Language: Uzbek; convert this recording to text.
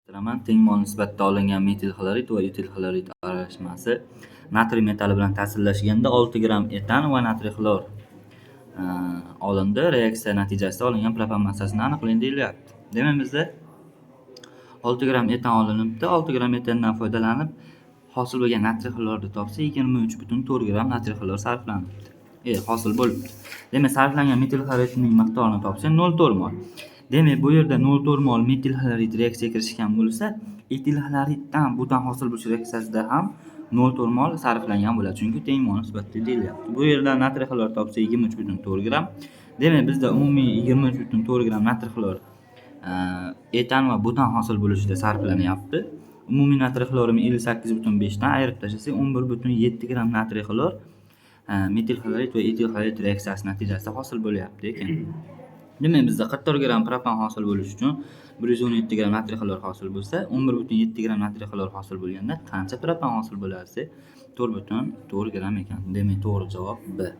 Turaman. Teng mol nisbatda olingan metil xlorid va etil xlorid aralashmasi natriy metali bilan ta'sirlashganda 6 gramm etan va natriy xlor olindi. Reaksiya natijasida olingan propan massasini aniqlang deyilyapti. Demak, bizda 6 gramm etan olinibdi. 6 gramm etandan foydalanib hosil bo'lgan natriy xlorni topsa, 23,4 gramm natriy xlor sarflanibdi. Hosil bo'libdi. Demak, sarflangan metil xloridning miqdorini topsa 0,4 mol. Demak, bu yerda 0,4 mol metil xlorid reaksiyaga kirishgan bo'lsa, etil xloriddan butan hosil bo'lish reaksiyasida ham 0,4 mol sarflangan bo'ladi. Chunki teng mol nisbatda deyilyapti. Bu yerda natriy xlor topsa 23,4 gramm. Demak, bizda umumiy 23,4 gramm natriy xlor etan va butan hosil bo'lishida sarflanyapti. Umumiy natriy xlorimiz 58,5 dan ayirib tashlasak 11,7 gramm natriy xlor metil xlorid va etil xlorid reaksiyasi natijasida hosil bo'lyapti ekan. Demak, bizda 44 gramm propan hosil bo'lishi uchun 117 gramm natriy xlor hosil bo'lsa, 11,7 gramm natriy xlor hosil bo'lganda qancha propan hosil bo'ladi desa, 4,4 gramm ekan. Demak, to'g'ri javob B.